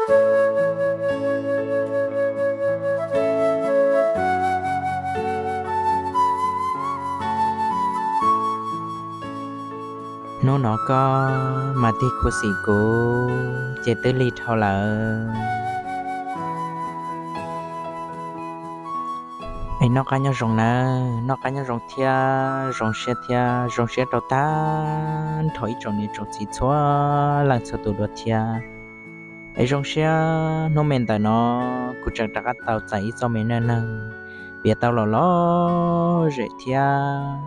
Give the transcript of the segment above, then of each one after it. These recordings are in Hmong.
Hnub no koj mas tig khuv xim kuv ces twb lig dhau lawm. Es noj qab nyob zoo nawb, noj qab nyob zoo thiab zoo siab thiab zoo siab rau tag nrho ib tsoom niam tsoom txiv txhua leej txhua tus dua thiab. Es zoo siab hnub me ntawm no kuv tseem rov qab tau txais ib txoj me neej neeg piav tau los lom zem thiab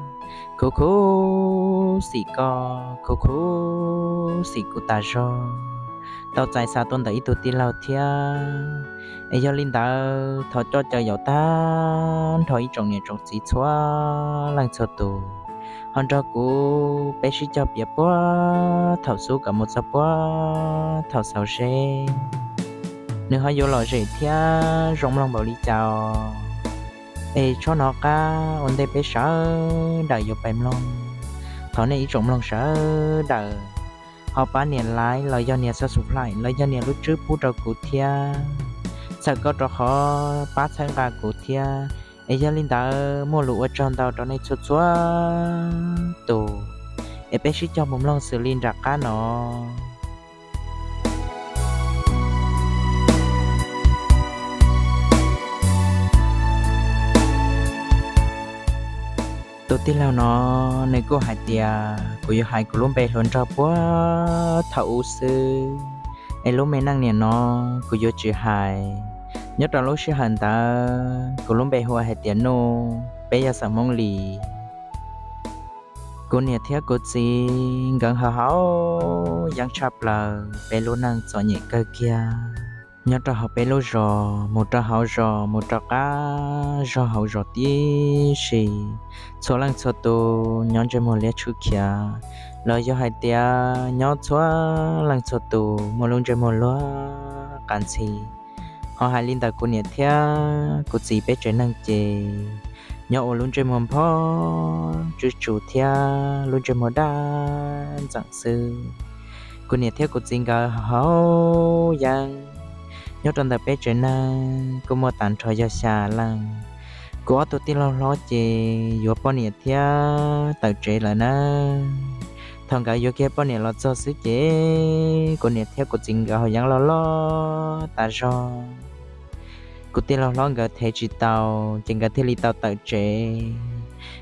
khuv khuv xim koj, khuv khuv xim kuv tas zog, tau txais xa tuaj ntawm ib tug tij laug thiab. Es yog li ntawd thov coj caw yaum tag nrho ib tsoom niam tsoom txiv txhua leej txhua tus ho nrog kuv peb sib cog piav puag thaum xub kom mus txog puag thaum xaus seb nws ho yuav lom zem thiab zoo mloog npaum li cas. Es txhob hnov qab ua ntej peb sawv daws yuav pais mloog, thov nej ib tsoom mloog sawv daws ho pab nias like los yog nias subscribe los yog nias lub tswb pub rau kuv thiab, txhawm koj rau qhov pab txhawb nqa kuv thiab. Es yog li ntawd muaj lus ua tsaug ntau rau nej txhua txhua tus, es peb sib cog mus mloog xws li nram qab no. Tus tij laug no nws kuj hais tias kuv yuav hais kuv lub npe hluas nraug puag thaum ub xwb, es lub me neej niam no kuv yuav tsis hais. Nyob rau lub sij hawm ntawd kuv lub npe hu hais tias Nuj, peb yog xeem Hmoob Lis. Kuv niam thiab kuv txiv nkawd haus haus yeeb tshaj plaws, peb lub neej txom nyem kawg kiag. Nyob rau hauv peb lub zos mus rau hauv zos mus rau qab zos hauv zos tib si, txhua leej txhua tus nyob ntsej muag liab tshwb khiav, los yog hais tias nyob txhua leej txhua tus muaj lub ntsej muag luag qab ntxhi. Ho hais li ntawm kuv niam thiab kuv txiv peb tsev neeg ces nyob ua lub ntsej muag nphob tswb tsu thiab lub ntsej muag daj ntxeem xwb. Kuv niam thiab kuv txiv nkawd haus yeeb, nyob rau ntawm peb tsev neeg kuj muaj tag nrho yog xya leej. Kuv ob tug tij laug hlob ces yuav poj niam thiab tawm tsev lawm nawb. Thaum nkawd yuav kiag poj niam los txog xwb ces kuv niam thiab kuv txiv nkawd haus yeeb loj loj tas zog. Kuv tij laug hlob nkawd thev tsis tau ces nkawd thiaj li tau tawm tsev.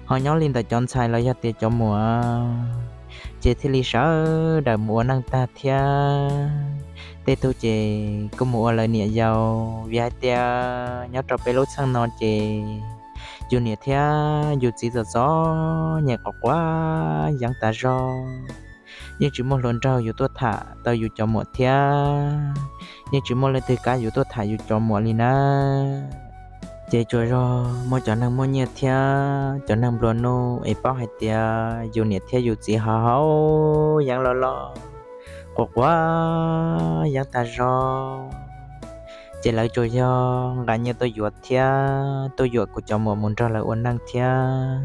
Ho nyob li ntawm cov ntxhais los yog tias cov muam ces thiaj li sawv daws mus ua neej tag thiab. Tej tug ces kuj mus ua lawv niam yau, vim hais tias nyob rau peb lub txheej no ces yus niam thiab yus txiv txom txom nyem quav quav yeeb tas zog. Yeej tsis muaj hluas nraug yus tuaj tham tau yus cov muam thiab, yeej tsis muaj leej twg kam yus tuaj tham yus cov muam li nawb. Ces tsuas yog muaj cov neeg muaj nyiaj thiab cov neeg nplua nuj es paub hais tias yus niam thiab yus txiv haus haus yeeb loj loj, quav quav yeeb tas zog, ces lawv tsuas yog nqa nyiaj tuaj yuav thiab tuaj yuam kuv cov muam mus nrog lawv ua neej thiab,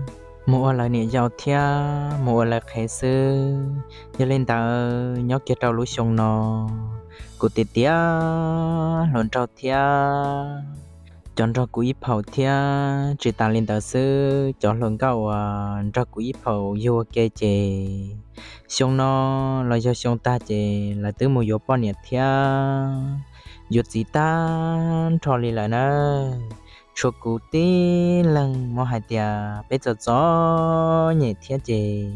mus ua lawv niam yau thiab mus ua lawv qhev xwb. Yog li ntawd nyob kiag rau lub xyoo no, kuv tiav tiav hluas nraug thiab cov nrog kuv ib phaum thiab tsis tas li ntawd xwb, cov hluas nkauj uas nrog kuv ib phaum yug ua ke ces xyoo no los yog xyoo tag ces lawv twb mus yuav poj niam thiab yuav txiv tag nrho li lawm nawb. Tshuav kuv tib leeg, muab hais tias peb txom txom nyem thiab ces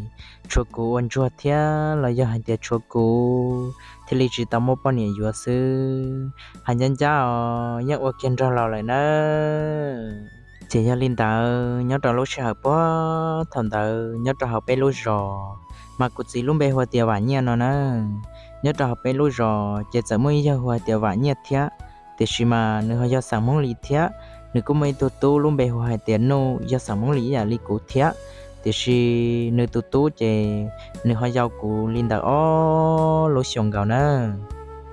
tshuav kuv ua ntsuag thiab los yog hais tias tshuav kuv thiaj li tsis tau muaj poj niam yuav xwb. Hais ncaj ncaj os, yeej ua kiag nraug laus lawm nawb. Ces yog li ntawd nyob rau lub sij hawm puag thaum ntawd nyob rau hauv peb lub zos, mas kuv txiv lub npe hu tias Vam Nyiaj no na. Nyob rau hauv peb lub zos ces txawm muaj ib yawg hu tias Vam Nyiaj thiab, tiam sis mas nws ho yog xeem Hmoob Lis thiab. Nws kuj muaj ib tug tub lub npe hu hais tias Nuj, yog xeem Hmoob Lis ib yam li kuv thiab, tiam sis nws tus tub ces nws ho yau kuv li ntawm ob lub xyoos nkaus na.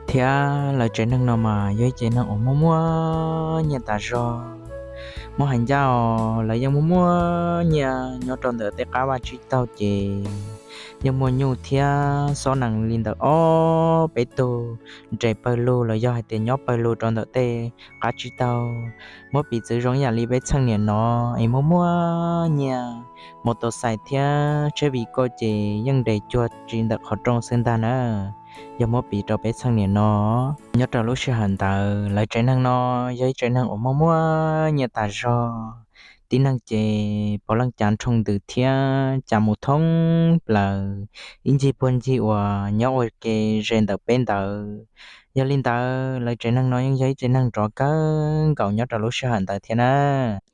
Thiab lawv tsev neeg no mas yog ib tsev neeg uas muaj muaj nyiaj tas zog. Muab hais ncaj os, lawv yeej muaj muaj nyiaj nyob rau ntawm tej qab vaj tsib taug ces Yeej muaj nyuj thiab xob nees li ntawm ob peb tug nres pawg lug los yog hais tias nyob pawg lug rau ntawm tej qab tsib taug. Muab piv txwv zoo ib yam li peb txheej niam no es muaj muaj nyiaj, mos tos xais thiab tsheb vim koj ces yeej nres cuag tsis ntawm qhov rooj xwb ntag na. Yog muab piv rau peb txheej niam no, nyob rau lub sij hawm ntawd lawv tsev neeg no yog ib tsev neeg uas muaj muaj nyiaj tas zog. Tib neeg ces puav leej cav nrhoo ntws thiab cav mus thoob plaws ib ncig puag ncig uas nyob ua ke ze ntawm peb ntawd. Yog li ntawd lawv tsev neeg no yeej yog ib tsev neeg nrov kawg nkaus nyob rau lub sij hawm ntawd thiab na.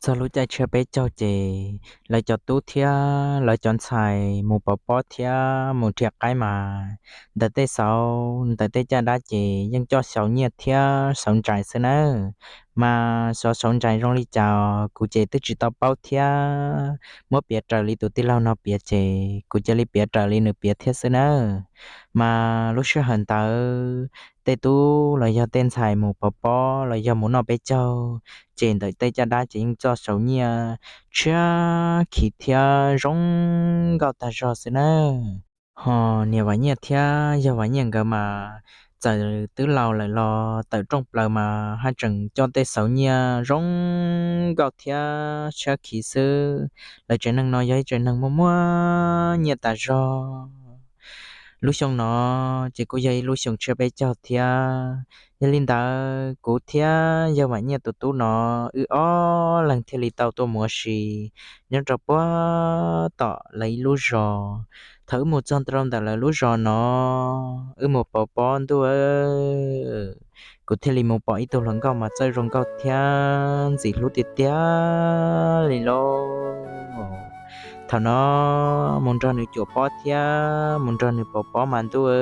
Txog lub caij tshiab peb caug ces lawv cov tub thiab lawv cov ntxhais mus pov pob thiab mus nrhiav qaib mas ntawm tej xauv ntawm tej caj dab ces yeej coj xauv nyiaj thiab xauv ntsais xwb nawb. Mas xyov xauv ntsais zoo li cas kuv ces twb tsis tau paub thiab. Muab piav raws li tus tij laug no piav ces kuv cia li piav raws li nws piav thiab xwb nawb. Mas lub sij hawm ntawd tej tub los yog tej ntxhais mus pov pob los yog mus noj peb caug, ces ntawm tej caj dab ces yeej coj xauv nyiaj tshiab khiv thiab zoo nkauj tag zog xwb nawb. Ho niam Vam Nyiaj thiab yawg Vam Nyiaj nkawd mas txawm twb laus lawm los tawm rooj plaws mas haj tseem coj tej xauv nyiaj zoo nkauj thiab tshiab khiv xwb. Lawv tsev neeg no yog ib tsev neeg muaj muaj nyiaj tas zog. Lub xyoo no ces kuj yog ib lub xyoo tshiab peb caug thiab. Yog li ntawd kuv thiab yawg Vam Nyiaj tus tub no wb ob leeg thiaj li tau tuaj mus ua si nyob rau puag tom lawv ib lub zos. Thaum wb mus txog rau ntawm lawv lub zos no, wb mus pov pob ntuj, kuv thiaj li mus pom ib tug hluas nkauj mas txawj zoo nkauj thiab ntxim hlub tiag tiag li lauj. Thaum no mus nrog nws cuam pob thiab mus nrog nws pov pob mas ntuj,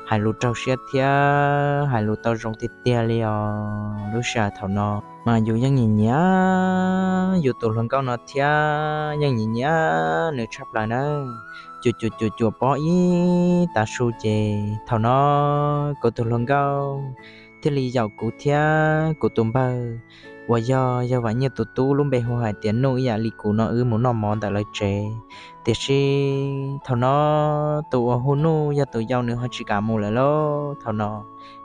hais lus raug siab thiab hais lus tau zoo tiag tiag li os. Lub sij hawm thaum no mas yus yeej nyiam nyiam yus tus hluas nkauj no thiab yeej nyiam nyiam nws tshaj plaws nawb. Cuam cuam cuam cuam pob ib tav su ces thaum no kuv tus hluas nkauj thiaj li yaum kuv thiab kuv tus npawg uas yog yawg Vam Nyiaj tus tub lub npe hu hais tias Nuj ib yam li kuv no wb mus noj mov ntawm lawv tsev. Tiam sis thaum no tus uas hu Nuj yog tus yau nws ho tsis kam mus lawm lauj. Thaum no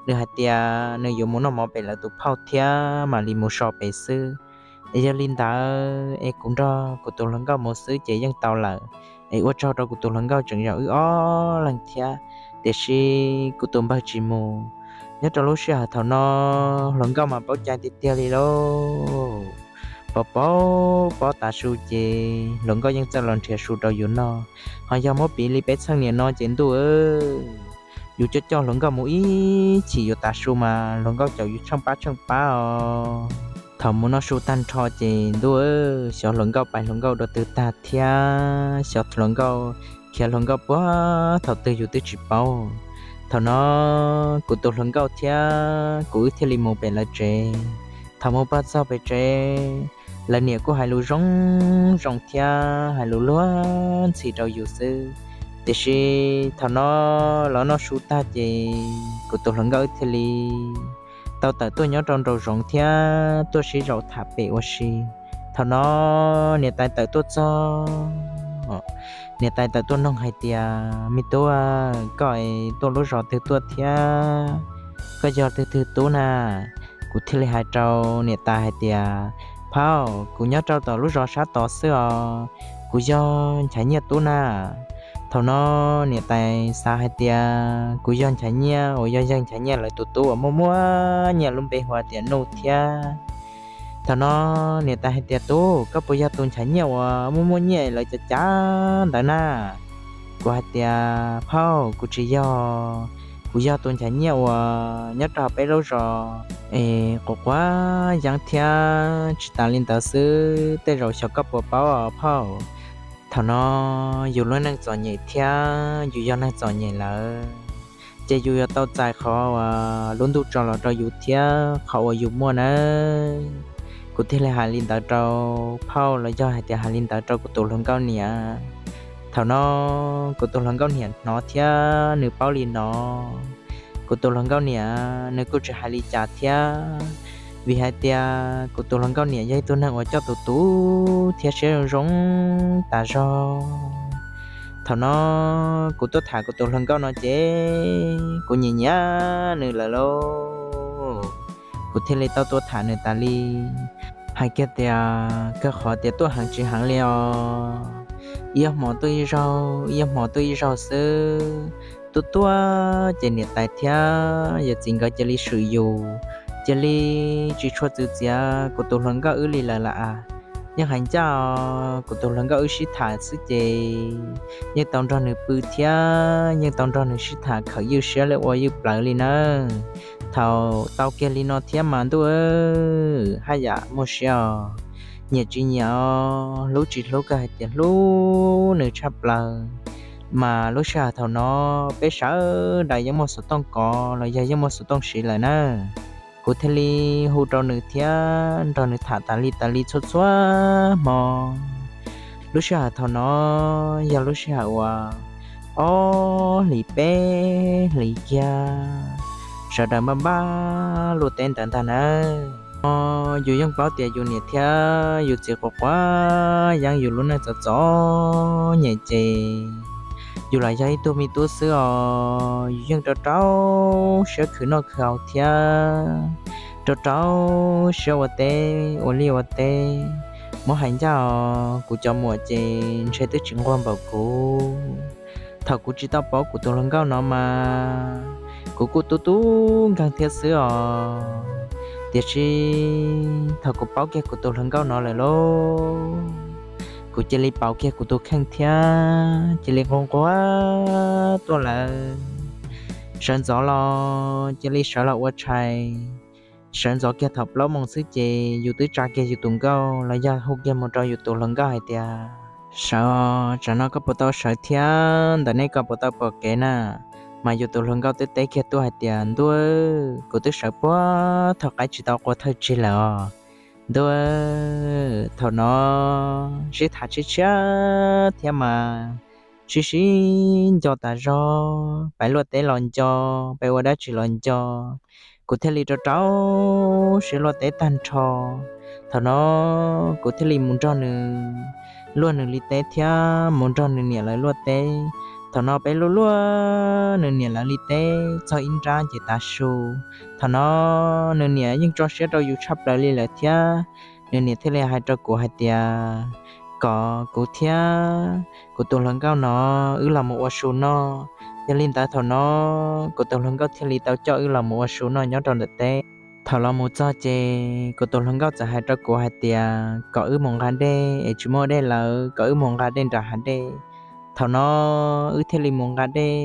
nws hais tias nws yuav mus noj mov pem lawv tus phauj thiab mam li mus so pem xwb. Es yog li ntawd es kuv nrog kuv tus hluas nkauj mus xwb ces yeej tau lawm. Es ua tsaug rau kuv tus hluas nkauj tseem yaum wb ob leeg thiab, tiam sis kuv tus npawg tsis mus. Nyob rau lub sij hawm thaum no hluas nkauj mas paub cai tiag tiag li lauj. Pov pov pob tav su ces hluas nkauj yeej txawj los nrhiav su rau yus noj. Ho yog muab piv li peb txheej niam no ces ntuj, yus coj coj hluas nkauj mus ib chim yuav tav su mas hluas nkauj caum yus tsheej pab tsheej pab os. Thaum mus noj su tag nrho ces ntuj, xyov hluas nkauj pais hluas nkauj dua twg tag thiab xyov hluas nkauj khiav hluas nkauj puag thaum twg yus twb tsis paub. Thaum no kuv tus hluas nkauj thiab kuv wb thiaj li mus pem lawv tsev. Thaum mus pog txog pem tsev, lawv niam kuj hais lus zoo zoo thiab hais lus luag ntxhi rau yus xwb. Tiam sis thaum no lawv noj su tag ces kuv tus hluas nkauj wb thiaj li tau tawm tuaj nyob rau nraum zoov thiab tuaj sib zaum tham pem ua si. Thaum no niam tais tawm tuaj txog, niam tais tawm tuaj noog hais tias, Me tub, koj tuaj lub zos twg tuaj thiab koj yog leej twg tub na? Kuv thiaj li hais rau niam tais hais tias, Phauj, kuv nyob rau tom lub zos sab tod xwb os, kuv yog Nchaiv Nyiaj tub na. Thaum no niam tais xav hais tias kuv yog Nchaiv Nyiaj uas yog yawg Nchaiv Nyiaj lawv tus tub uas muaj muaj nyiaj lub npe hu tias Nuj thiab. Thaum no niam tais hais tias, Tub, koj puas yog tus Nchaiv Nyiaj uas muaj muaj nyiaj lawv cav cav ntawd na? Kuv hais tias, Phauj, kuv tsis yog, kuv yog tus Nchaiv Nyiaj uas nyob rau peb lub zos es quav quav yeeb thiab tsis tas li ntawd xwb, tej zaum xyov koj puas paub os phauj. Thaum no yus lub neej txom nyem thiab yus yog neeg txom nyem lawm, ces yus yuav tau txais qhov uas lub ntuj tso los rau yus thiab qhov uas yus muaj nawb. Kuv thiaj li hais li ntawd rau phauj los yog hais tias hais li ntawd rau kuv tus hluas nkauj niam. Thaum no kuv tus hluas nkauj niam hnov thiab nws paub li no, kuv tus hluas nkauj niam nws kuj tsis hais li cas thiab, vim hais tias kuv tus hluas nkauj niam yog ib tug neeg uas coj tus tub thiab siab zoo zoo tas zog. Thaum no kuv tuaj tham kuv tus hluas nkauj no ces kuv nyiam nyiam nws lawm lauj. Kuv thiaj li tau tuaj tham nws tas li, hais kiag tias kawg qhov tias tuaj heev tsis heev li os, ib ob hmo tuaj ib zaug, ib ob hmo tuaj ib zaug xwb. Tuaj tuaj ces niam tais thiab yawm txiv nkawd cia li swm yus, cia li tsis tshua txwv txiav kuv tus hluas nkauj wb li lawm las. Yeej hais ncaj os, kuv tus hluas nkauj wb sib tham xwb ces yeej tau nrog nws pw thiab yeej tau nrog nws sib tham khawm ywj siab li ua ywj plawv li nawb. Thaum tau kiag li no thiab mas ntuj, haj yam muaj siab os. Nyiam tsis nyiam os, hlub tsis hlub, kawg hais tias hlub nws tshaj plaws. Mas lub sij hawm thaum no peb sawv daws yeej muaj xov tooj kov los yog yeej muaj xov tooj siv lawm na. Kuv thiaj li hu rau nws thiab nrog nws tham tas li tas li txhua txhua hmo. Lub sij hawm thaum no yog lub sij hawm uas ob hlis peb hlis kiag sawv daws npaj npaj luaj teb ntawd ntag nawb. Yus yeej paub tias yus niam thiab yus txiv quav quav yeeb yus lub neej txom txom nyem ces yus los yog ib tug me tub xwb os, yus yeej rau rau siab khwv noj khwv haus thiab rau rau siab ua teb ua liaj ua teb. Muab hais ncaj os, kuv cov muam ces ntshe twb tsis nquag npaum kuv. Thaum kuv tsis tau paub kuv tus hluas nkauj no mas kuv kuj tub tub nkeeg thiab xwb os. Tiam sis thaum kuv paub kiag kuv tus hluas nkauj no lawm lauj, kuv cia li pauv kiag kuv tus kheej thiab cia li nquag nquag tuaj lawm. Sawv ntxov los cia li sawv los ua tshais. Sawv ntxov kiag thaum plaub moos xwb ces yus twb tsa kiag yus tus nkauj los yog hu kiag mus rau yus tus hluas nkauj hais tias, sawv, tsam no koj puas tau sawv thiab ntawm nej koj puas tau pom kev na? Mas yus tus hluas nkauj twb teb kiag tuaj hais tias, ntuj, kuv twb sawv puag thaum qaib tsis tau qua thawj tsig lawm os. Ntuj, thaum no sib tham tshiab tshiab thiab mas sib sib nco tas zog, peb luaj teb los nco, peb ua dab tsi los nco. Kuv thiaj li rau rau siab luaj teb tag nrho. Thaum no kuv thiaj li mus nrog nws luaj nws li teb thiab mus nrog nws niam lawv luaj teb. Thaum no peb luaj luaj nws niam lawv li teb txog ib nrab ces tav su. Thaum no nws niam yeej tso siab rau yus tshaj plaws li lawm thiab. Nws niam thiaj li hais rau kuv hais tias kom kuv thiab kuv tus hluas nkauj no wb los mus ua su noj. Yog li ntawd thaum no kuv tus hluas nkauj thiaj li tau coj wb los mus ua su noj nyob rau ntawm teb. Thaum los mus txog ces kuv tus hluas nkauj txawm hais rau kuv hais tias kom wb mus nqa dej es tsis muaj dej lawm, kom wb mus nqa dej nram hav dej. Thaum no wb thiaj li mus nqa dej,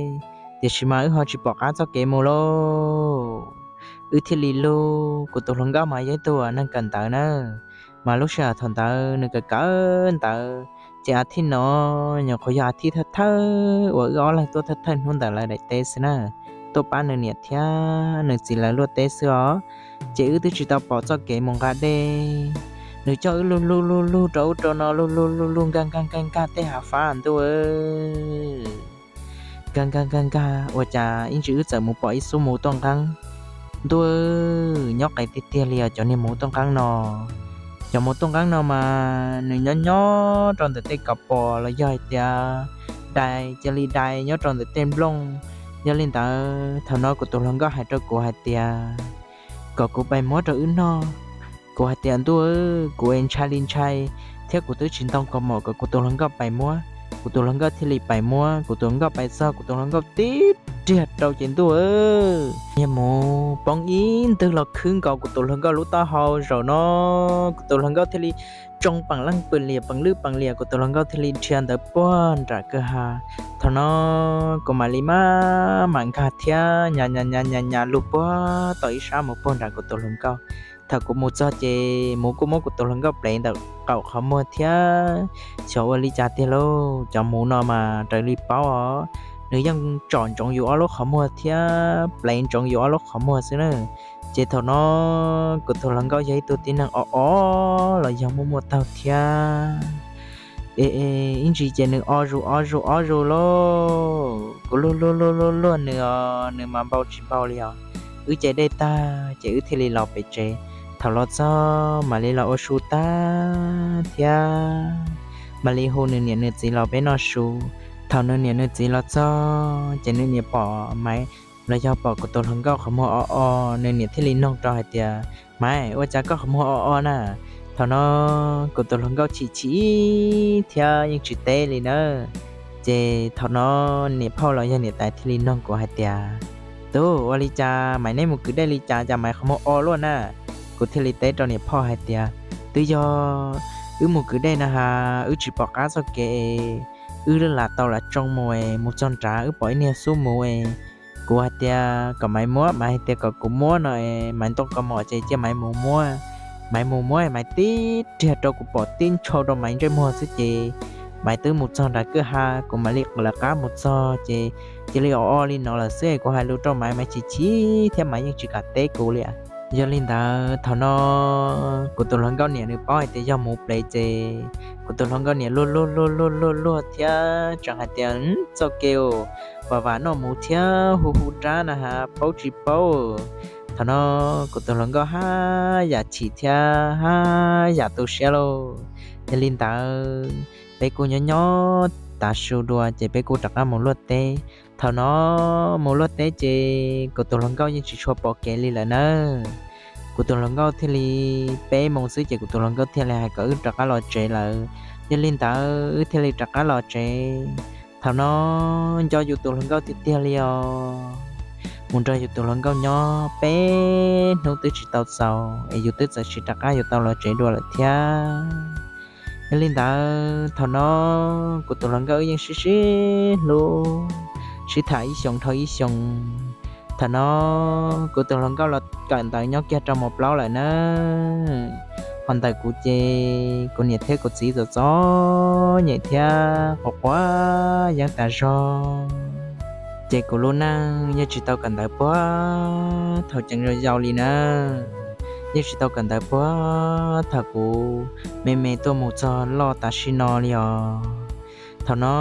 tiam sis mas wb ho tsis pom qab txoj kev mus lauj. Wb thiaj li lug, kuv tus hluas nkauj mas yog ib tug neeg kawm ntawv na, mas lub sij hawm thaum ntawd nws kawm kawm ntawv, ces a thij no nyuam qhuav yog a thij thawj thawj uas wb ob leeg tuaj thawj thawj hnub ntawm lawv daim teb xwb na, tuaj pab nws niam thiab nws txiv lawv luaj teb xwb os. Ces wb twb tsis tau pom txoj kev mus nqa dej, nws coj wb lug lug lug lug rau ub rau no, lug lug lug lug nkag nkag nkag nkag tej hav fab ntuj, nkag nkag nkag nkag ua cas ib ntsis wb txawm mus pom ib xub muv tuaj nqeeb. Ntuj, nyob qis tiag tiag li os cov niag muv tuaj nqeeb no. Cov muv tuaj nqeeb no mas nws nyob nyob rau ntawm tej kav pos los yog hais tias dais cia li dais nyob rau ntawm tej nplooj. Yog li ntawd thaum no kuv tus hluas nkauj hais rau kuv hais tias kom kuv pais muab rau wb noj. Kuv hais tias ntuj, kuv es ntshai li ntshai thiab kuv twb tsis ntoo kaus mom kom kuv tus hluas nkauj pais muab. Kuv tus hluas nkauj thiaj li pais muab, kuv tus hluas nkauj pais txog kuv tus hluas nkauj tib riag rau ces ntuj, niag muv poob ib ntwg los khwb nkaus kuv tus hluas nkauj lub taub hau. Zaum no kuv tus hluas nkauj thiaj li tsoo peem leej peem liam peem lwj peem liam, kuv tus hluas nkauj thiaj li dhia ntawd puag nram kwj ha. Thaum no kuv mam li maj mam nkag thiab nyas nyas nyas nyas lug puag tom ib sab mus puag nram kuv tus hluas nkauj. Thaum kuv mus txog ces muv kuj muab kuv tus hluas nkauj plev ntawm qaum qhov muag thiab. Xyov ua li cas tiag lauj, cov muv no mas raws li paub os, nws yeej tsom ntsoov yus ob lub qhov muag thiab plev ntsoov yus ob lub qhov muag xwb na. Ces thaum no kuv tus hluas nkauj yog ib tug tib neeg o o los yog muaj muaj taug thiab. E, ib ntsis ces nws o zus o zus o zus lauj, kuv luag luag luag luag luag nws os, nws mas npau tsis npau li os. Wb ce dej tag ces wb thiaj li los pem tsev. Thaum los txog mam li los ua su tag thiab mam li hu nws niam nws txiv los peb noj su. Thaum nws niam nws txiv los txog ces nws niam pom Maiv los yog pom kuv tus hluas nkauj qhov muag o o, nws niam thiaj li noog rau hais tias, Maiv, ua cas koj qhov muag o o na? Thaum no kuv tus hluas nkauj chim chim thiab yeej tsis teb li na. Ces thaum no niam phauj los yog niam tais thiaj li noog kuv hais tias, Tub, ua li cas Maiv neb mus kwv dej li cas cas Maiv qhov muag o luaj na? Kuv thiaj li teb rau niam phauj hais tias, Twb yog wb mus kwv dej na has, wb tsis pom qab txoj kev, wb lam tau lam tsoo mus, mus txog nrad wb pom ib niag xub mus. Kuv hais tias kom Maiv muab, Maiv hais tias kom kuv muab no, Maiv ntoo kaus mom ces cia Maiv mus muab. Maiv mus muab, Maiv tib riag rau kuv pom tib ntsha rau Maiv ntsej muag xwb ces Maiv twb mus txog nram kwj ha, kuv mam li lawv qab mus txog ces cia li o o li no lawm xwb. Kuv hais lus rau Maiv, Maiv chim chim thiab Maiv yeej tsis kam teb kuv li. Yog li ntawd thaum no kuv tus hluas nkauj niam nws paub hais tias yog mus plev ces kuv tus hluas nkauj niam luag luag luag luag luag luag thiab tseem hais tias, Txoj kev vam vam noj mus thiab hu hu rab na has, paub tsis paub? Thaum no kuv tus hluas nkauj haj yam chim thiab haj yam tu siab lauj. Yog li ntawd peb kuj nyob nyob tav su dua ces peb kuj rov qab mus luaj teb. Thaum no mus luaj teb ces kuv tus hluas nkauj yeej tsis tshua pom kev li lawm nawb. Kuv tus hluas nkauj thiaj li peb moos xwb ces kuv tus hluas nkauj thiaj li hais kom wb rov qab los tsev lawm. Yog li ntawd wb thiaj li rov qab los tsev. Thaum no nco yus tus hluas nkauj tiag tiag li os. Mus nrog yus tus hluas nkauj nyob peb hnub twb tsis tau txaus es yus twb txawm sim rov qab yuav tau los tsev dua lawm thiab. Yog li ntawd thaum no kuv tus hluas nkauj wb yeej sib sib hlub, sib tham ib xyoos dhau ib xyoos. Thaum no kuv tus hluas nkauj los kawm ntawv nyob kiag rau mos plaub lawm na. Ho ntawm kuv ces kuv niam thiab kuv txiv txom txom nyem thiab quav quav yeeb tas zog. Ces kuv lub neej yeej tsis tau kawm ntawv puag thaum ceev yau li na, yeej tsis tau kawm ntawv puag thaum kuv me me tuaj mus txog loj tam sim no li os. Thaum no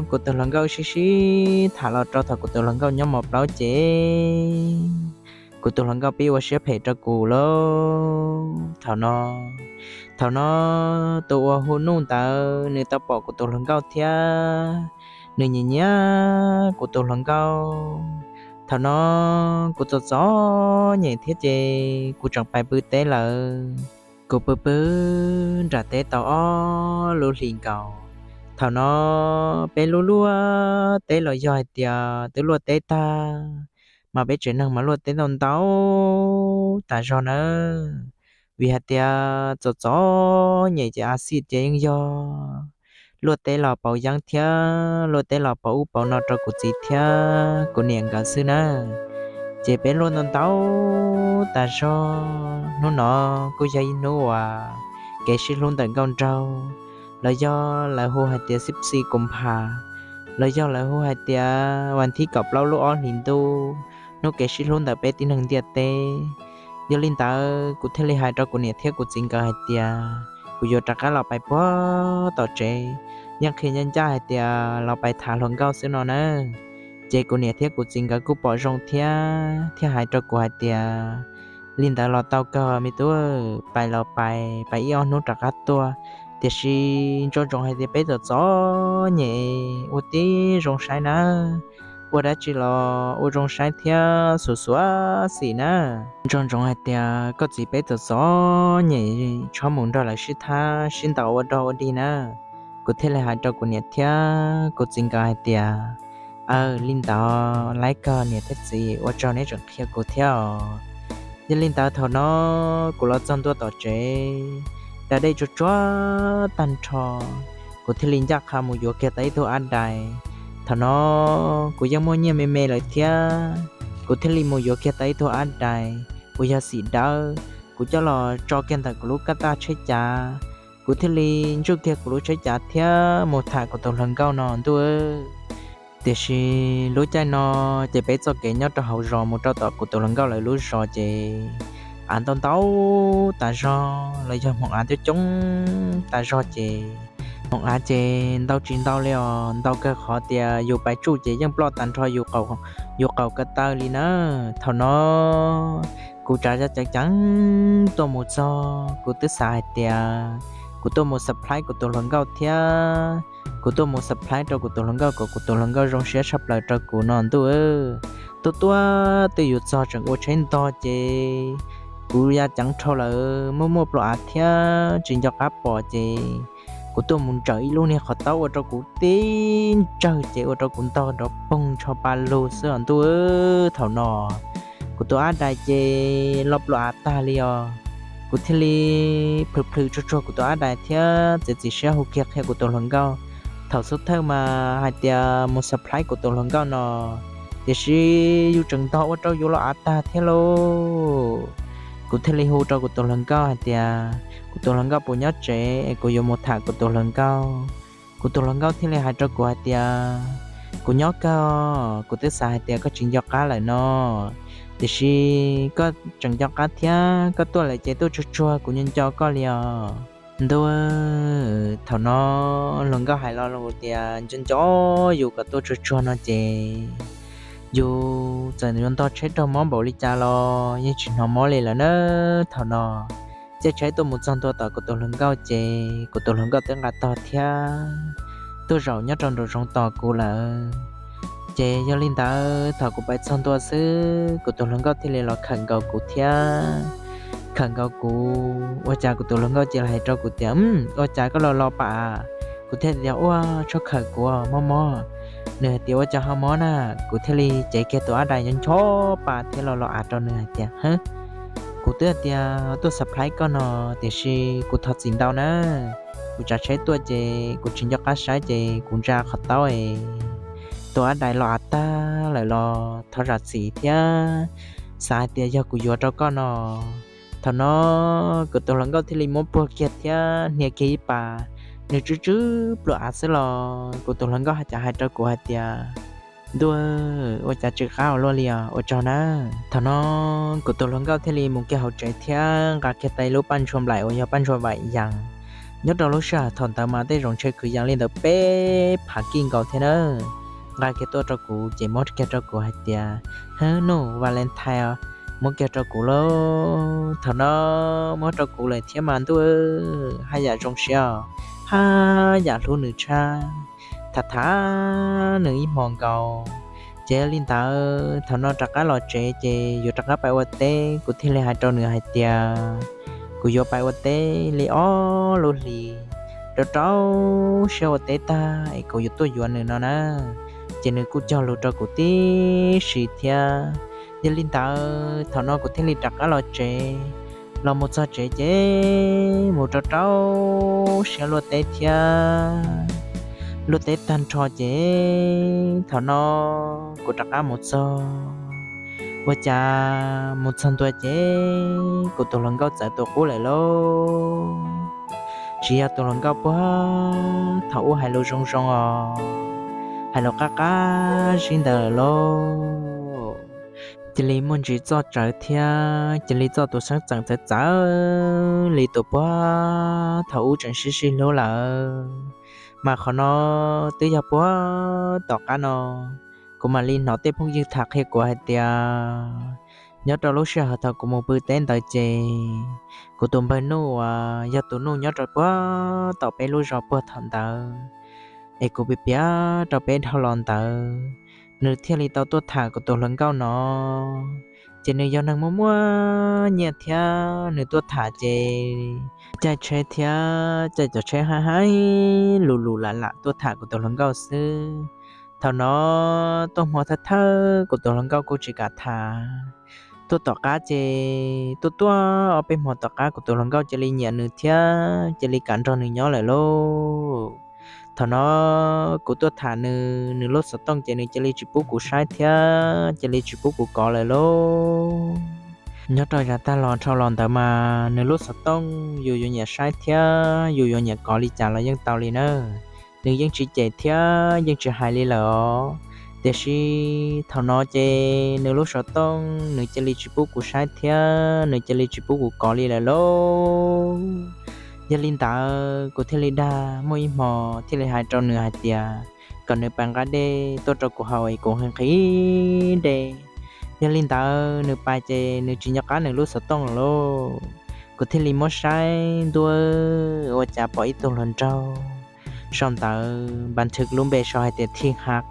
kuv tus hluas nkauj sib sib tham los rau thaum kuv tus hluas nkauj nyob mos plaub ces kuv tus hluas nkauj pib ua siab phem rau kuv lauj. Thaum no, thaum no tus uas hu Nuj ntawd nws tau pom kuv tus hluas nkauj thiab nws nyiam nyiam kuv tus hluas nkauj. Thaum no kuv txom txom nyem thiab ces kuv tseem pais pw teb lawm. Kuv pw pw nram teb tau ob lub hlis nkaus. Thaum no peb lub luaj teb los yog hais tias twb luaj teb tag, mas peb tsev neeg mas luaj teb ntau ntau tas zog nawb. Vim hais tias txom txom nyem ces a xij ces yeej yog luaj teb los pauv yeeb thiab luaj teb los pauv ub pauv no rau kuv txiv thiab kuv niam nkawd xwb na. Ces peb luaj ntau ntau tas zog. Hnub no kuj yog ib hnub uas kev sib hlub ntawm nkauj nraug, los yog lawv hu hais tias xib xi kus nphas, los yog lawv hu hais tias vas thib kaum plaub lub ob hlis ntuj, hnub kev sib hlub ntawm peb tib neeg ntiaj teb. Yog li ntawd kuv thiaj li hais rau kuv niam thiab kuv txiv nkawd hais tias kuv yuav rov qab los pais puag tom tsev, yeej qhia ncaj ncaj hais tias los pais tham hluas nkauj xwb no na. Ces kuv niam thiab kuv txiv nkawd kuj pom zoo thiab thiaj hais rau kuv hais tias, Li ntawd los tau kawg me tub, pais los pais, pais ib ob hnub rov qab tuaj. Tiam sis nco ntsoov hais tias peb txom txom nyem ua tib zoo saib nawb, ua dab tsi los ua zoo saib thiab xuas xuas xim na. Nco ntsoov hais tias koj txiv peb txom txom nyem, txhob mus nrog lawv sib thab sib ntaus ua dog ua dig na. Kuv thiaj li hais rau kuv niam thiab kuv txiv nkawd hais tias, Aw, li ntawd laiv kawg niam thiab txiv, ua tsaug neb tseem qhia kuv thiab os. Yog li ntawd thaum no kuv los txog ntua tom tsev, da dej tsuag tsuag tag nrho, kuv thiaj li ncaj qha mus yuav kiag tau ib tug ab dais. Thaum no kuv yeej muaj nyiaj me me lawm thiab, kuv thiaj li mus yuav kiag tau ib tug ab dais uas yog xim dawb, kuv coj los tso kiag ntawm kuv lub kab taj tsheb cav. Kuv thiaj li ntsuj kiag kuv lub tsheb cav thiab mus tham kuv tus hluas nkauj no ntuj. Tiam sis lub caij no ces peb txoj kev nyob rau hauv zos mus rau tom kuv tus hluas nkauj lawv lub zos ces av ntau ntau tas zog los yog hmoov av coob coob tas zog ces hmoov av ces ntau tsis ntau li os, ntau kawg qhov tias yus pais tsuj ces yeej ploj tag nrho yus qaum ko taw li na. Thaum no kuv tsav zog ceev ceev tuaj mus txog, kuv twb xav hais tias Kuv tuaj mus surprise kuv tus hluas nkauj thiab. Kuv tuaj mus surprise rau kuv tus hluas nkauj kom kuv tus hluas nkauj zoo siab tshaj plaws rau kuv no ntuj. Tuaj tuaj twb yuav txog tseem ua tsheb ntog ces kuv ya ceev dhau lawm, muaj muaj plua av thiab tsis nco qab pom ces kuv tuaj mus ntsawm ib lub niag qhov taub ua rau kuv tib ntsawg ces ua rau kuv ntog nrov poog ntsho pa lug xwb os ntuj. Thaum no kuv tus ab dais ces lo plua av tag li os. Kuv thiaj li plhws plhws tsuag tsuag kuv tus ab dais thiab txiav txim siab hu kiag qhia kuv tus hluas nkauj. Thaum xub thawj mas hais tias mus surprise kuv tus hluas nkauj no, tiam sis yus tseem ntog ua rau yus lo av tag thiab lauj. Kuv thiaj li hu rau kuv tus hluas nkauj hais tias kuv tus hluas nkauj puas nyob tsev es kuv yuav mus tham kuv tus hluas nkauj. Kuv tus hluas nkauj thiaj li hais rau kuv hais tias kuv nyob kawg, kuv twb xav hais tias koj tsis nco qab lawm no, tiam sis koj tseem nco qab thiab, koj tuaj lawm ces tuaj tsuag tsuag kuv nco nco koj li os ntuj. Thaum no hluas nkauj hais lo lus tias nco nco yus kom tuaj tsuag tsuag no ces yus txawm yuav ntog tsheb raug mob npaum li cas los yeej tsis hnov mob li lawm na. Thaum no caij tsheb tuaj mus txog ntua tom kuv tus hluas nkauj ces kuv tus hluas nkauj twb nqa tog thiab tuaj zaum nyob rau nraum zoov tos kuv lawm. Ces yog li ntawd thaum kuv pais txog ntua xwb kuv tus hluas nkauj thiaj li los khawm nkaus kuv thiab. Khawm nkaus kuv ua cas kuv tus hluas nkauj cia li hais rau kuv tias ua cas koj los los pam. Kuv thiaj tias ua tshaj khawm kuv mob mob. Nws hais tias ua cas ho mob na. Kuv thiaj li cev kiag tus ab dais nyob ncho pa thiab los los av rau nws hais tias kuv twb hais tias tuaj surprise koj no, tiam sis kuv thov txim ntau na. Kuv tsav tsheb tuaj ces kuv tsis nco qab saib ces kuv ntsa qhov taub es tus ab dais los av tag lawm los thov zam txim thiab, xav hais tias yog kuv yuav rau koj no. Thaum no kuv tus hluas nkauj thiaj li muab puag kiag thiab hnia kiag ib pas, nws tsw tsw plua av xwb los kuv tus hluas nkauj hais cas hais rau kuv hais tias ntuj, ua cas tsw qab ua luaj li os, ua tsaug na. Thaum no kuv tus hluas nkauj thiaj li mus kiag hauv tsev thiab nqa kiag tau lub paj ntshua nplaim uas yog paj ntshua vaim yas. Nyob rau lub sij hawm thaum ntawd mas tej zaum ntshe kwv yees li ntawd peb phav kij nkaus thiab na. Nqa kiag tuaj rau kuv ces muab kiag rau kuv hais tias hab nuj Valentine muab kiag rau kuv lauj. Thaum no muab rau kuv lawm thiab mas ntuj, haj yam zoo siab, haj yam hlub nws tshaj, tham tham nws ib hmos nkaus. Ces li ntawd thaum no rov qab los tsev ces yuav rov qab pais ua teb, kuv thiaj li hais rau nws hais tias kuv yuav pais ua teb li ob lub hlis, rau rau siab ua teb tag es kuv yuav tuaj yuav nws no na. Ces nws kuj cog lus rau kuv tib si thiab. Yog li ntawd thaum no kuv thiaj li rov qab los tsev. Los mus txog tsev ces mus rau rau siab luaj teb thiab. Luaj teb tag nrho ces thaum no kuv rov qab mus txog, ua cas mus txog ntua ces kuv tus hluas nkauj txawm tus qub lawm lauj. Tsis yog tus hluas nkauj puag thaum ub hais lus zoo zoo os, hais lus qab qab zib ntawd lawm lauj. Cia li muaj ntsis txoj tsawv thiab cia li txoj tus xeeb txheem txawv txawv li tus puag thaum ub tseem sib sib hlub lawm. Mas qhov no twb yog puag tom qab no kuv mam li hnov tej phooj ywg tham qhia kuv hais tias nyob rau lub sij hawm thaum kuv mus pw teb ntawd ces kuv tus npawg Nuj uas yog tus Nuj nyob rau puag tom peb lub zos puag thaum ntawd es kuv piav piav rau peb dhau los ntawd, nws thiaj li tau tuaj tham kuv tus hluas nkauj no. Ces nws yog neeg muaj muaj nyiaj thiab nws tuaj tham ces caij tsheb thiab caij cov tsheb haib haib lus lus lam lam tuaj tham kuv tus hluas nkauj xwb. Thaum no tuaj hmo thawj thawj kuv tus hluas nkauj kuj tsis kam tham. Tuaj tom qab ces tuaj tuaj ob peb hmo tom qab kuv tus hluas nkauj cia li nyiam nws thiab cia li kam nrog nws nyob lawm lauj. Thaum no kuv tuaj tham nws, nws lub xov tooj ces nws cia li tsis pub kuv saib thiab cia li tsis pub kuv kov lawm lauj. Nyob rau yav tag los dhau los ntawd mas nws lub xov tooj yus yuav nyiam saib thiab yus yuav nyiam kov li cas los yeej tau li na. Nws yeej tsis cem thiab yeej tsis hais li lawm os. Tiam sis thaum no ces nws lub xov tooj nws cia li tsis pub kuv saib thiab nws cia li tsis pub kuv kov li lawm lauj. Yog li ntawd kuv thiaj li dag muaj ib hmo thiaj li hais rau nws hais tias kom nws pais nqa dej tuaj rau kuv haus es kuv nqhis nqhis dej. Yog li ntawd nws pais ces nws tsis nco qab nws lub xov tooj lawm lauj. Kuv thiaj li muab saib ntuj, ua cas pom ib tug hluas nraug sau ntawv npas thw lub npe sau hais tias Thi Hav,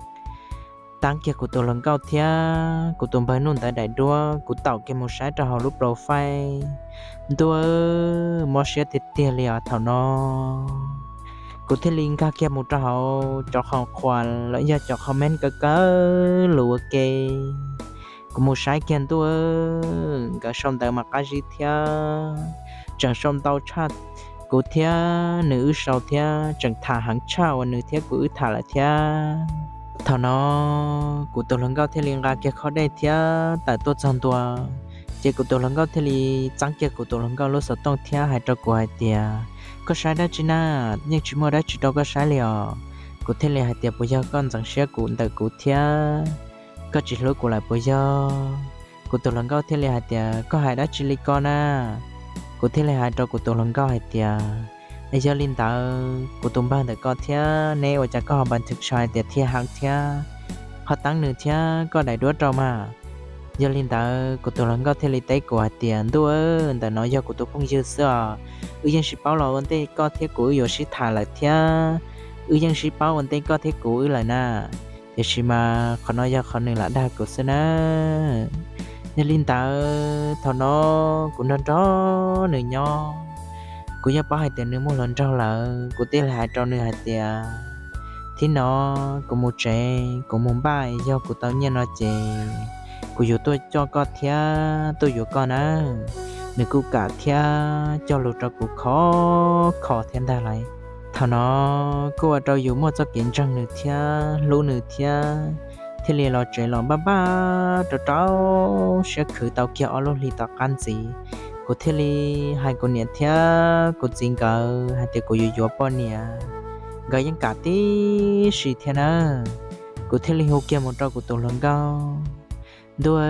taab kiag kuv tus hluas nkauj thiab kuv tus npawg Nuj ntawd daim duab. Kuv taum kiag mus saib rau hauv lub profile, ntuj, mob siab tiag tiag li os. Thaum no kuv thiaj li nkag kiag mus rau hauv cov qhov qhuas los yog cov comment kawg kawg lus ua ke. Kuv mus saib kiag ntuj, nkawd sau ntawv mas qab zib thiab tseem sau ntau tshaj kuv thiab nws wb sau thiab tseem tham heev tshaj uas nws thiab kuv wb tham lawm thiab. Thaum no kuv tus hluas nkauj thiaj li nqa kiag khob dej thiab tawm tuaj txog ntua, ces kuv tus hluas nkauj thiaj li txeeb kiag kuv tus hluas nkauj lub xov tooj thiab hais rau kuv hais tias, koj saib dab tsi na? Yeej tsis muaj dab tsi rau koj saib li os. Kuv thiaj li hais tias, puas yog koj ntxeev siab kuv ntawm kuv thiab koj tsis hlub kuv lawm puas yog? Kuv tus hluas nkauj thiaj li hais tias, koj hais dab tsi li ko na? Kuv thiaj li hais rau kuv tus hluas nkauj hais tias, es yog li ntawd kuv tus npawg ntawm koj thiab neb ua cas koj ho npas thwv sau hais tias Thi Hav thiab ho taab nws thiab koj daim duab rau mas? Yog li ntawd kuv tus hluas nkauj thiaj li teb kuv hais tias, ntuj, ntawm no yog kuv tus phooj ywg xwb os, wb yeej sib paub los ua ntej koj thiab kuv wb yuav sib tham lawm thiab wb yeej sib paub ua ntej koj thiab kuv wb lawm na, tiam sis mas qhov no yog qhov nws lam dag kuv xwb na. Yog li ntawd thaum no kuv nrog nrog nws nyob, kuv yeej paub hais tias nws muaj hluas nraug lawm, kuv thiaj li hais rau nws hais tias, thib no kuv mus tsev kuv mus npaj, yog kuv tau nyiaj no ces kuv yuav tuaj coj koj thiab tuaj yuav koj na. Nws kuj kam thiab cog lus rau kuv khov kho thiab ntag lauj. Thaum no kuj ua rau yus muaj txoj kev ntseeg nws thiab hlub nws thiab, thiaj li los tsev los npaj npaj rau rau siab khwv tau kiag ob lub hlis tom qab ntxiv. Kuv thiaj li hais kuv niam thiab kuv txiv nkawd hais tias kuv yuav yuav poj niam, nkawd yeej kam tib si thiab na. Kuv thiaj li hu kiag mus rau kuv tus hluas nkauj, ntuj,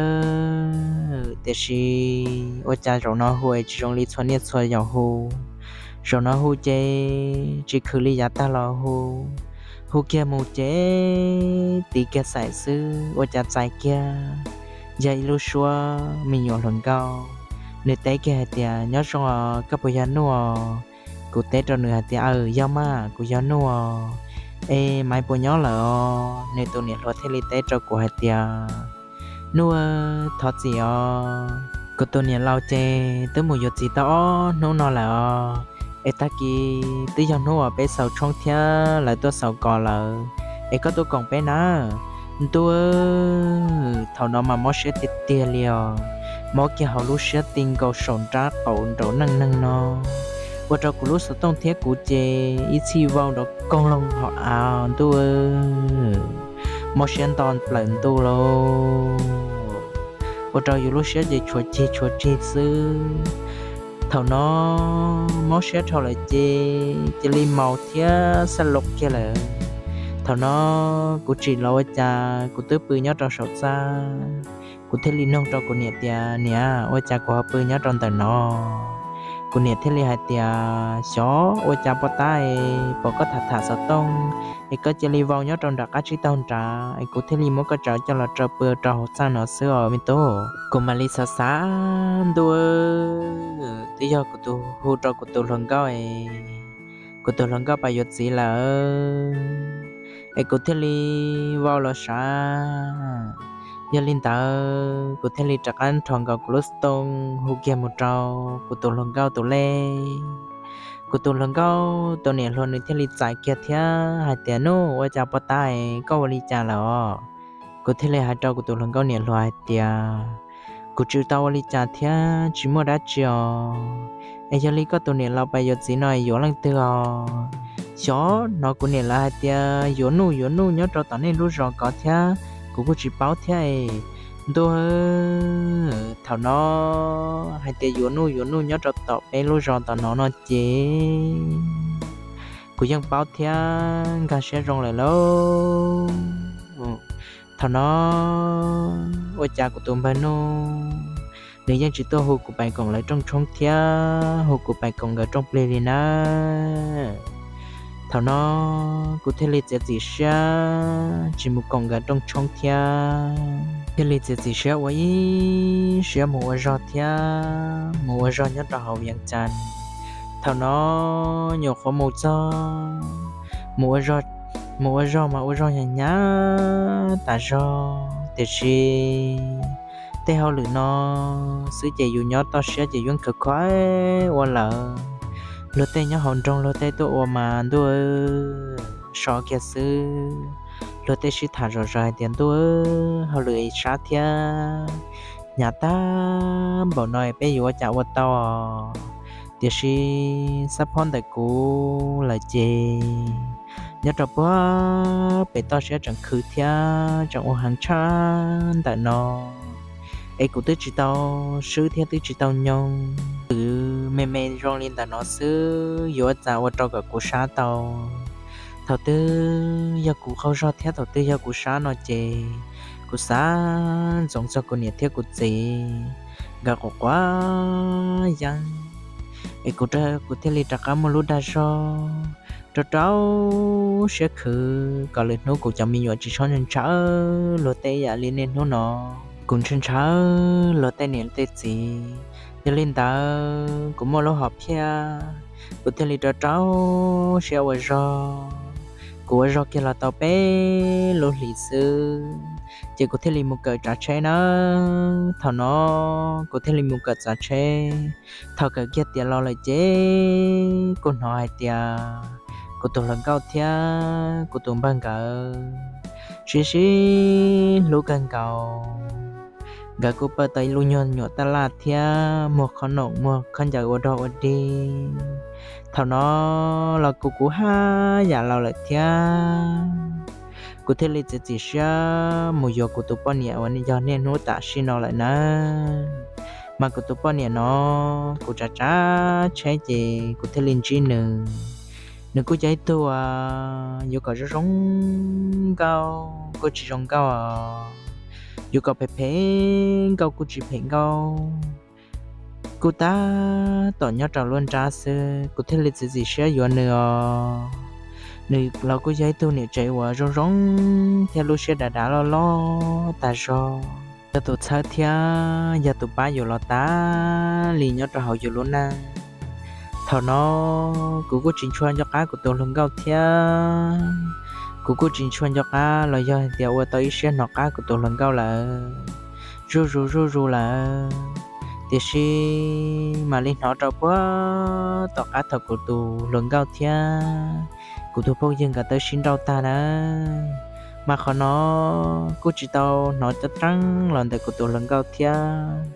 tiam sis ua cas zaum no hu es tsis zoo li txhua niaj txhua zaus hu. Zaum no hu ces tsis khwv li yav tag los hu, hu kiag mus ces tiv kiag xaim xwb ua cas txais kiag yog ib lub suab me nyuam hluas nkauj. Nws teb kiag hais tias, nyob zoo os, koj puas yog Nuj os? Kuv teb rau nws hais tias, aws, yog mas, kuv yog Nuj os. Es Maiv puas nyob lawm os? Nws tus niam hluas thiaj li teb rau kuv hais tias, Nuj, thov txim os, kuv tus niam laus ces twb mus yuav txiv tau ob hnub no lawm os. Es tag kis twb yog hnub uas peb xaus tshoob thiab lawv tuaj xaus kos lawm, es koj tuaj koom peb na. Ntuj, thaum no mas mob siab tiag tiag li os, mob kiag hauv lub siab ti nkaus saum nrab qaum nraum neej neeg no, ua rau kuv lub xov tooj thiab kuv ces ib txhij vau nrov koog loo hauv av. Ntuj, mob siab nto plaws ntuj lauj, ua rau yus lub siab ces tshuav ceg tshuav ceg xwb. Thaum no mob siab dhau lawm ces cia li maus thiab xaj loo kiag lawm. Thaum no kuv tsim los ua cas kuv twb pw nyob rau saum txaj. Kuv thiaj li nug rau kuv niam tias, niam, ua cas kuv ho pw nyob rau ntawm no? Kuv niam thiaj li hais tias, xyov ua cas poj tab es pom koj tham tham xov tooj es koj cia li vau nyob rau nram qab tsib taug nrad es kuv thiaj li muab koj tsawv coj los raws pw rau hauv txaj no xwb os me tub. Kuv mam li xav xav, ntuj, twb yog kuv tus hu rau kuv tus hluas nkauj es kuv tus hluas nkauj pais yuav txiv lawm es kuv thiaj li vau los sav. Yog li ntawd kuv thiaj li rov qab nrho nkaus kuv lub xov tooj hu kiag mus rau kuv tus hluas nkauj tus lej. Kuv tus hluas nkauj tus niam hluas nws thiaj li txais kiag thiab hais tias, Nuj, ua cas poj tab es koj ua li cas lawm os? Kuv thiaj li hais rau kuv tus hluas nkauj niam hluas hais tias, kuv tsis tau ua li cas thiab tsis muaj dab tsi os. Es yog li koj tus niam laus pais yuav txiv no es yuav leej twg os? Xyov hnov kuv niam lawv hais tias yuav Nuj yuav Nuj nyob rau tom nej lub zos ko thiab, kuv kuj tsis paub thiab es. Ntuj, thaum no hais tias yuav Nuj yuav Nuj nyob rau tom peb lub zos tom no no ces kuv yeej paub thiab nkag siab zoo lawm lauj. Thaum no ua cas kuv tus npawg Nuj nws yeej tsis tuaj hu kuv pais koom lawv rooj tshoob thiab hu kuv pais koom nkawd rooj plig li nawb. Thaum no kuv thiaj li txiav txim siab tsis mus koom nkawd rooj tshoob thiab, thiaj li txiav txim siab ua ib siab mus ua zog thiab mus ua zog nyob rau hauv Vias Cas. Thaum no nyuam qhuav mus txog, mus ua zog, mus ua zog mas ua zog hnyav hnyav tas zog, tiam sis tej hauj lwm no xwb ces yus nyob toj siab ces yuav khawv kho ua lawm. Luag tej nyob hauv nroog luag tej tuaj ua mas ntuj, so kiag xwb. Luag tej sib tham zom zaws hais tias ntuj, hauj lwm sab thiab, hnyav tag npaum no peb yuav ua cas ua tau. Tiam sis xab phob ntawm kuv lawm ces nyob rau puag pem toj siab tseem khwv thiab tseem ua heev tshaj ntawm no, es kuv twb tsis tau swb thiab twb tsis tau nyoo, twb me me zoo li ntawm no xwb yuav ua cas ua rau kom kuv sab tau. Thaum twg yog kuv qaug zog thiab thaum twg yog kuv sab no ces kuv xav ntsoov txog kuv niam thiab kuv txiv nkawd quav quav yeeb, es kuv, kuv thiaj li rov qab muaj lub dag zog rau rau siab khwv kom lwm hnub kuv cov me nyuam tsis txhob ntshaw luag tej yam li niaj hnub no kuv ntshaw ntshaw luag tej niam tej txiv. Yog li ntawd kuv muaj lub hom phiaj, kuv thiaj li rau rau siab ua zog. Kuv ua zog kiag los tau peb lub hlis xwb ces kuv thiaj li mus kawm tsav tsheb nawb. Thaum no kuv thiaj li mus kawm tsav tsheb. Thaum kawm kiag tiav los lawm ces kuv hnov hais tias kuv tus hluas nkauj thiab kuv tus npawg nkawd sib sib hlub kawg nkaus. Nkawd kuj pawj tau ib lub nyuag nyuam taj laj thiab muag qhob noom muag khaub ncaws ua dog ua dig. Thaum no los kuv kuv haj yam laus lawm thiab, kuv thiaj li txiav txim siab mus yuav kuv tus poj niam uas yog niaj hnub tam sim no lawm nawb. Mas kuv tus poj niam no, kuv tsav tsav tsheb ces kuv thiaj li ntsib nws. Nws kuj yog ib tug yuav kom zoo zoo nkauj kuj tsis zoo nkauj os, yuav kom phem phem nkauj kuj tsis phem nkauj, kuj tab tom nyob rau lub nrab xwb. Kuv thiaj li txiav txim siab yuav nws os. Nws los kuj yog ib tug niam tsev uas zoo zoo thiab lub siab dav dav loj loj tag zog, yog tus txhawb thiab yog tus pab yus los tas li nyob rau hauv yus lub neej. Thaum no kuv kuj tsis ntshua nco qab kuv tus hluas nkauj thiab, kuv kuj tsis ntshua nco qab los yog hais tias ua tau ib siab hnov qab kuv tus hluas nkauj lawm, zuj zus zuj zus lawm. Tiam sis mam li hnov rau puag tom qab thaum kuv tus hluas nkauj thiab kuv tus phooj ywg nkawd twb sib nrauj tag nawb. Mas qhov no kuj tsis tau hnov coob tseeb los ntawm kuv tus hluas nkauj thiab,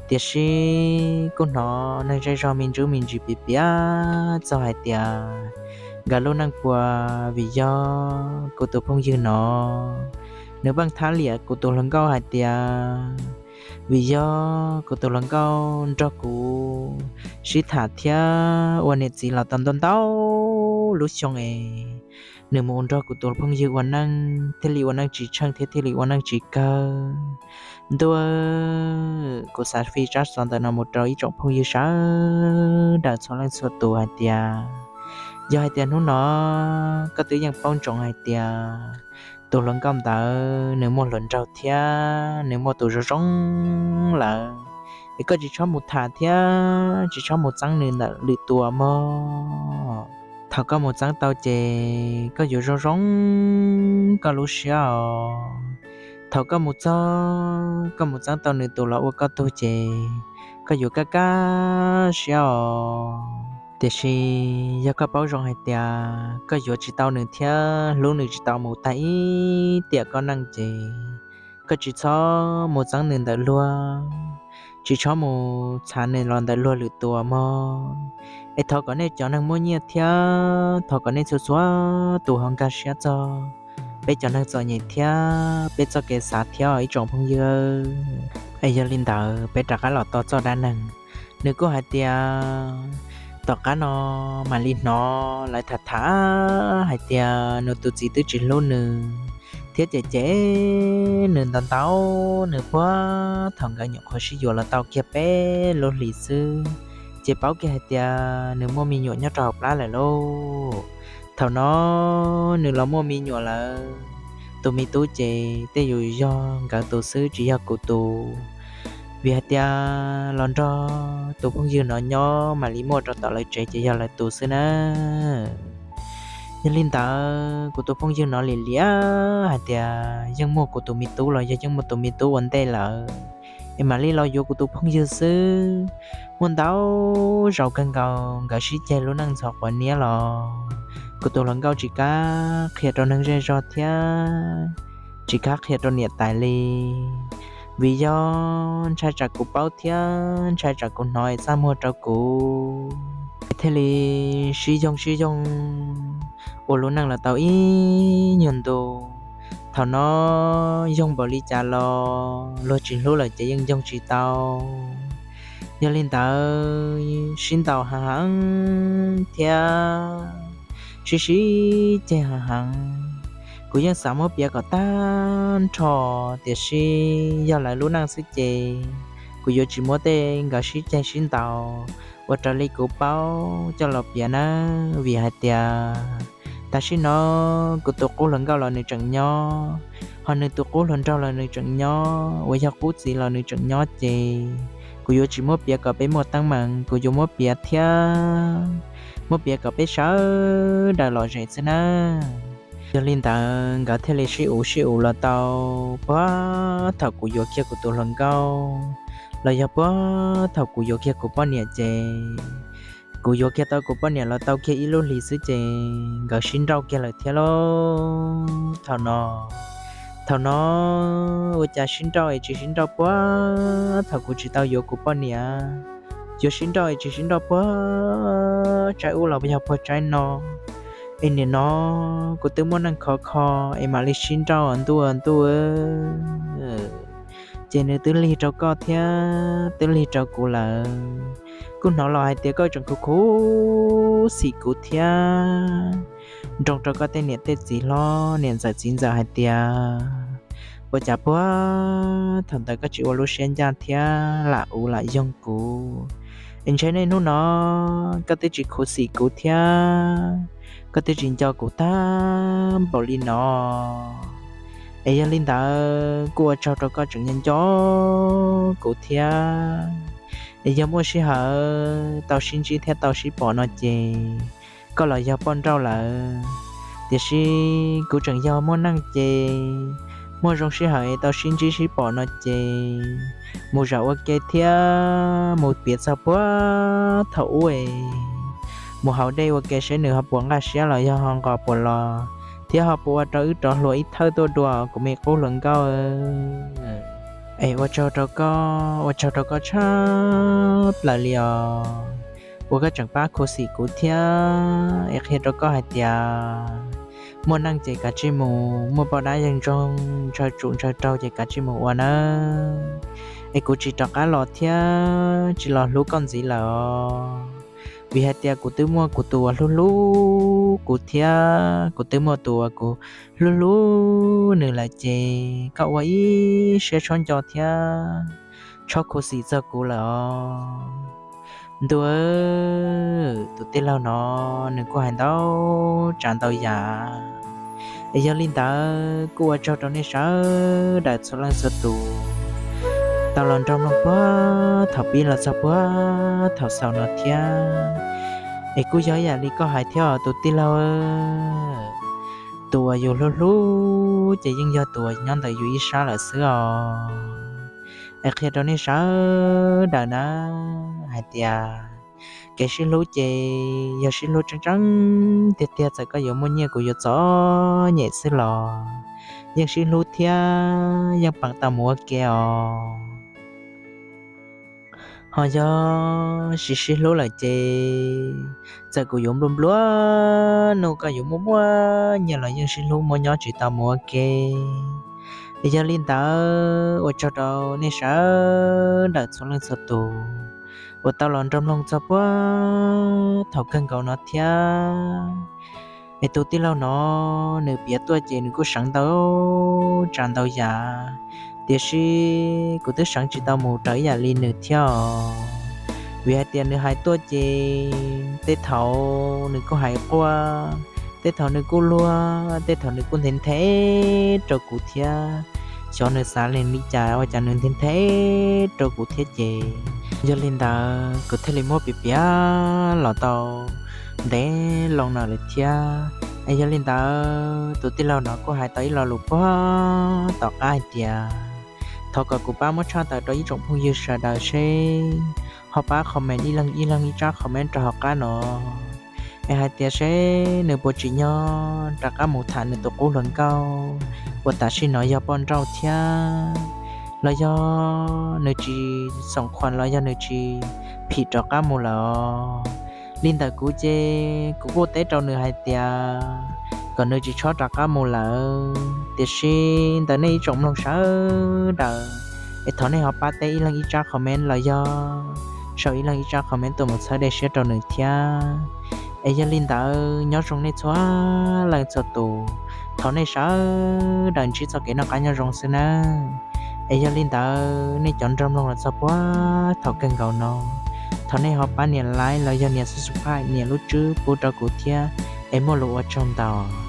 tiam sis kuj hnov neeg zej zog me ntsis me ntsis piav piav txog hais tias nkawd lub neej puas vim yog kuv tus phooj ywg no nws pheej thab liam kuv tus hluas nkauj hais tias vim yog kuv tus hluas nkauj nrog kuv sib tham thiab ua niam txiv los tau ntau ntau lub xyoo es nws mus nrog kuv tus phooj ywg ua neej thiaj li ua neej tsis tsheej thiab thiaj li ua neej tsis kawg. Ntuj, kuv xav fij tsab xov ntawm no mus rau ib tsoom phooj ywg sawv daws txhua leej txhua tus hais tias, yog hais tias hnub no koj twb yeej paub ntsoov hais tias tus hluas nkauj ntawd nws muaj hluas nraug thiab nws muaj tus zoo zoo lawm, es koj tsis txhob mus tham thiab tsis txhob mus txeeb nws ntawm lwm tus mog. Thaum koj mus txeeb tau ces koj yuav zoo zoo koj lub siab os. Thaum koj mus txog koj mus txeeb tau nws tus los ua koj tug ces koj yuav kaj kaj siab os. Tiam sis yog koj paub zoo hais tias koj yuav tsis tau nws thiab hlub nws tsis tau mus tag ib tiam koj neej ces koj tsis txhob mus txeeb nws ntawm luag, tsis txhob mus txhav nws los ntawm luag lwm tus mog. Es thov kom nej cov neeg muaj nyiaj thiab thov kom nej txhua txhua tus ho nkag siab txog peb cov neeg txom nyem thiab peb txoj kev xav thiab ib tsoom phooj ywg. Es yog li ntawd peb rov qab los txog txoj dab neeg. Nws kuj hais tias tom qab no mam li hnov lawv tham tham hais tias nws tus txiv twb tsis hlub nws thiab cem cem nws ntau ntau, nws puag thaum nkawd nyuam qhuav sib yuav los tau kiag peb lub hlis xwb ces paub kiag hais tias nws muaj me nyuam nyob rau hauv plab lawm lauj. Thaum no nws los muaj me nyuam lawm, tus me tub ces tej zaum yog nkawd tus xwb tsis yog kuv tus, vim hais tias los nrog tus phooj ywg no nyob mam li muaj rau tom lawv tsev ces yog lawv tus xwb na. Yog li ntawd kuv tus phooj ywg no lim liam hais tias yeej muaj kuv tus me tub los yog yeej muaj tus me tub ua ntej lawm, es mam li los yuav kuv tus phooj ywg xwb. Muaj ntau zaus kawg nkaus nkawd sib ceg lub neej ntxhov quav niab los kuv tus hluas nkauj tsis kam qhia rau neeg zej zog thiab tsis kam qhia rau niam tais li, vim yog ntshai tsam kuv paub thiab ntshai tsam kuv hnov es txaj muag rau kuv. Thiaj li sib yoog sib yoog ua lub neej los tau ib nyuag ntu. Thaum no yoog npaum li cas los luag tsis hlub lawm ces yeej yoog tsis tau. Yog li ntawd sib ntaus heev heev thiab sib sib ceg heev heev. Kuv yeej xav muab piav kom tag nrho, tiam sis yog lawv lub neej xwb ces kuv yuav tsis muab tej nkawd sib ceg sib ntaus ua raws li kuv paub coj los piav nawb, vim hais tias tam sim no kuv tus qub hluas nkauj los nws tseem nyob, ho nws tus qub hluas nraug los nws tseem nyob, uas yog qub txiv los nws tseem nyob ces kuv yuav tsis muab piav kom peb muaj teeb meem, kuv yuav muab piav thiab muab piav kom peb sawv daws lom zem xwb nawb. Yog li ntawd nkawd thiaj li sib uv sib uv los tau puag thaum kuv yuav kiag kuv tus hluas nkauj los yog puag thaum kuv yuav kiag kuv poj niam ces kuv yuav kiag tau kuv poj niam los tau kiag ib lub hlis xwb ces nkawd sib nrauj kiag lawm thiab lauj. Thaum no, thaum no ua cas sib nrauj es tsis sib nrauj puag thaum kuv tsis tau yuav kuv poj niam, yuav sib nrauj es tsis sib nrauj puag tsaib ub los yog puag tsaib no. Es nim no kuv twb muaj neej khov kho es mam li sib nrauj ntuj ntuj, ces nws twb lig rau koj thiab twb lig rau kuv lawm. Kuv hnov los hais tias koj tseem khuv khuv xim kuv thiab nroo rau koj tej niam tej txiv hlob niam ntxawm txiv ntxawm hais tias ua cas puag thaum ntawd koj tsis ua lub siab ncaj thiab lam uv lam yoog kuv, es ntshe niaj hnub no koj twb tsis khuv xim kuv thiab koj twb tsis nco kuv tag npaum li no. Es yog li ntawd kuj ua tsaug rau koj tseem nco nco kuv thiab. Es yog muaj sij hawm tau sib ntsib thiab tau sib pom no ces koj los yog poj nrauj lawm, tiam sis kuv tseem yog muaj neej ces muaj zoo sij hawm es tau sib ntsib sib pom no ces mus zam ua ke thiab mus piav txog puag thaum ub es mus haus dej ua ke seb nws ho puas nqaj siab los yog ho nqos puas los thiab ho puas ua rau wb rov hluas ib thawj tuaj dua kuv me qub hluas nkauj. Es ua tsaug rau koj, ua tsaug rau koj tshaj plaws li os, uas koj tseem pab khuv xim kuv thiab. Es qhia rau koj hais tias muaj neej ces kav tsij mus, muaj poj dab yeeg ntsoog ntshaw tsum ntshaw raug ces kav tsij mus ua nawb. Es kuv tsis rov qab los thiab tsis los hlub koj ntxiv lawm os, vim hais tias kuv twb muaj kuv tus uas hlub hlub kuv thiab kuv twb muaj tus uas kuv hlub hlub nws lawm ces koj ua ib siab txhob nco thiab txhob khuv xim txog kuv lawm os. Ntuj, tus tij laug no nws kuj hais ntau tsav ntau yam. Es yog li ntawd kuj ua tsaug rau nej sawv daws txhua leej txhua tus tau los nrog mloog puag thaum pib los txog puag thaum xaus no thiab. Es kuj yog ib yam li koj hais thiab os tus tij laug, tus uas yus hlub hlub ces yeej yog tus uas nyob ntawm yus ib sab lawm xwb os. Es qhia rau nej sawv daws na hais tias kev sib hlub ces yog sib hlub tseeb tseeb tiag tiag, txawm koj yuav muaj nyiaj kuv yuav txom nyem xwb los yeej sib hlub thiab yeej peem tau mus ua ke os. Ho yog tsis sib hlub lawm ces txawm kuv yuav nplua nplua nuj, koj yuav muaj muaj nyiaj los yeej sib hlub muaj nyob tsis tau mus ua ke. Es yog li ntawd ua tsaug rau nej sawv daws txhua leej txhua tus uas tau los nrog mloog txog puag thaum kawg nkaus no thiab. Es tus tij laug no nws piav tuaj ces nws kuj seev ntau tsav ntau yam, tiam sis kuv twb seev tsis tau mus raws ib yam li nws thiab os. Vim hais tias nws hais tuaj ces tej thaum nws kuj hais quaj, Tej thaum nws kuj luag, tej thaum nws kuj nthe nthe rau kuv thiab. Xyov nws xav lees li cas ua cas nws nthe nthe rau kuv thiab ces. Yog li ntawd kuv thiaj li muab piav piav los tau ntev loo no lawm thiab. Es yog li ntawd tus tij laug no kuj hais tau ib lo lus puag tom qab hais tias, thov kom kuv pab muab tshaj tawm rau ib tsoom phooj ywg sawv daws seb ho pab comment ib leeg ib leeg ib tsab comment rau hauv qab no, es hais tias seb nws puas tsim nyog rov qab mus tham nws tus qub hluas nkauj uas tam sim no yog poj nrauj thiab, los yog nws tsis xoom khuas los yog nws tsis phim rov qab mus lawm. Li ntawm kuv ces kuv kuj teb rau nws hais tias kom nws tsis txhob rov qab mus lawm. Tiam sis ntawm nej ib tsoom mloog sawv daws, es thov nej ho pab teb ib leeg ib tsab comment los yog sau ib leeg ib tsab comment tuaj mus txhawb dej siab rau nws thiab. Es yog li ntawd nyob zoo nej txhua leej txhua tus, thov nej sawv daws ntsib txoj kev noj qab nyob zoo xwb nawb. Es yog li ntawd nej cov nrog mloog los txog puag thaum kawg nkaus no, thov nej ho pab nias like los yog nias subscribe nias lub tswb pub rau kuv thiab, es muaj lus ua tsaug ntau.